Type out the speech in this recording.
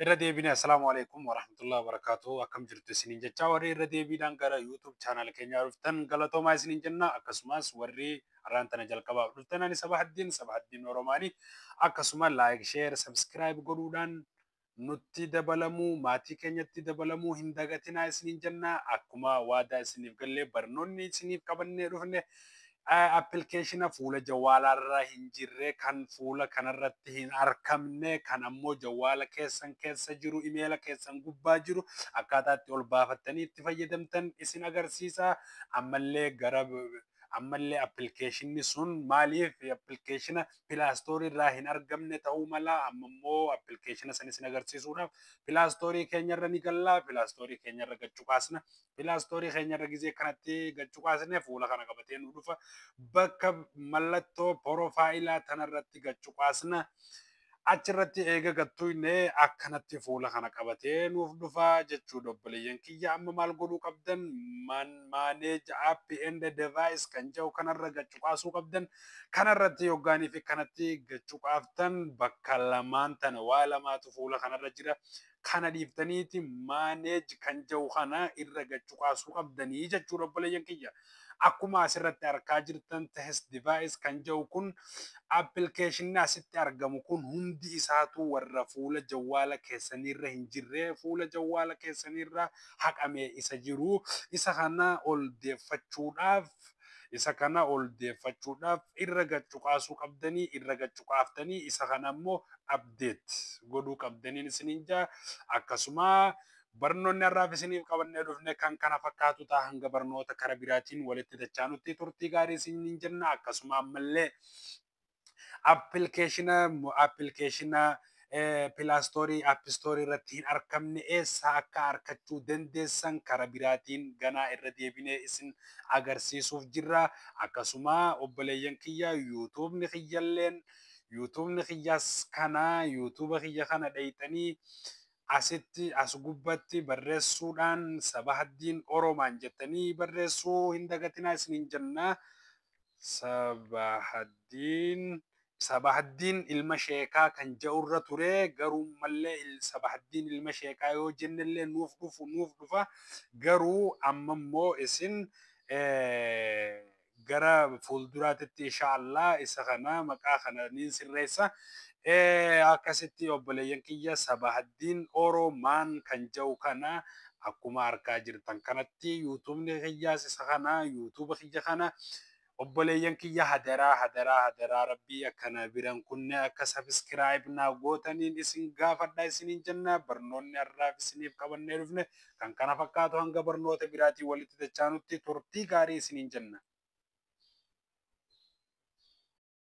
Irra deebine, assalaamu alaikum warahmatullahi wabarakatuh. Akkam jirtu isiniin jecha, warri irra deebiidhaan gara YouTube channel keenyaa dhuftan galatoomaa isiniin jenna. Akkasumas warri har'aan tana jalqabaaf dhuftan, ani Sabahaddiin, Sabahaddiin Oromaanii. Akkasuma like, share, subscribe godhuudhaan nutti dabalamuu, maatii keenyatti dabalamuu hin dagatinaa isiniin jenna. Akkuma waadaa isiniif gallee, barnoonni isiniif qabannee dhufne application fuula jawwaalaarra hin jirre, kan fuula kanarratti hin argamne, kan ammoo jawwaala keessan keessa jiru, imeela keessan gubbaa jiru, akkaataa itti ol baafattanii itti fayyadamtan isin agarsiisa. Ammallee gara ammallee appilikeeshinni sun maaliif application Play Store irraa hin argamne ta'uu mala. Amma immoo application san isin agarsiisuudhaaf Play Store keenyarra ni galla. Play Store keenyarra gachuu kaasna. Play Store keenyarra gizee kanatti gachuu kaasne, fuula kana qabatee nu dhufa. Bakka mallattoo profile tanarratti gachuu kaasna. Achirratti eega gattuunee akkanatti fuula kana qabatee nuuf dhufa jechuudha, obboleeyyan kiyya. Amma maal godhuu qabdan? Manage app and device kan jedhu kanarra gachuu kaasuu qabdan. Kanarratti yoggaanii fi kanatti gachuu kaaftan, bakka lamaan tana waa lamaatu fuula kanarra jira. Kana dhiiftaniiti manage kan jedhu kana irra gachuu kaasuu qabdanii jechuudha, obboleeyyan kiyya. Akkuma asirratti argaa jirtan, test device kan jedhu kun, appilikeeshinni asitti argamu kun hundi isaatu warra fuula jawwaala keessanirra hin jirre, fuula jawwaala keessanirra haqame isa jiru. Isa kana ol deeffachuudhaaf irra gachuu kaasuu qabdanii. Irra gachuu kaaftanii isa kana ammoo update godhuu qabdaniin isiniin jaa. Akkasuma barnoonni har'aaf isiniif qabannee dhufne kan kana fakkaatu ta'a. Hanga barnoota kara biraatiin walitti dachaanutti turtii gaarii isiniin jenna. Akkasuma ammallee application Play Store, App Store irratti hin argamne eessaa akka argachuu dandeessan karaa biraatiin ganaa irra deebinee isin agarsiisuuf jirra. Akkasuma obboleeyyan kiyya, YouTubeni kiyyalleen, YouTubeni kiyyas kana, YouTube kiyya kana dhayxanii asitti as gubbatti barreessuudhaan Sabahaddiin Oromaan jettanii barreessuu hin dagatinaa isiniin jenna. Sabahaddiin ilma sheekaa kan jedhurra ture, garuu mallee Sabahaddiin ilma sheekaa yoo jennellee nuuf dhufu, nuuf dhufa. Garuu amma immoo isin gara fuulduraatitti inshaallah isa kana maqaa kana niin sirreessa. Akkasitti obboleeyyan kiyya, Sabahaddiin Oromaan kan jedhu kana akkuma argaa jirtan kanatti YouTubeni kiyyaas isa kana, YouTube kiyya kana. Obboleeyyan kiyya, hadaraa, hadaraa, hadaraa rabbii akkana biran kunne akka subscribe naa gootaniin isin gaafadha isiniin jenna. Barnoonni har'aaf isiniif qabannee dhufne kan kana fakkaatu. Hanga barnoota biraatiin walitti dachaanutti turtii gaarii isiniin jenna.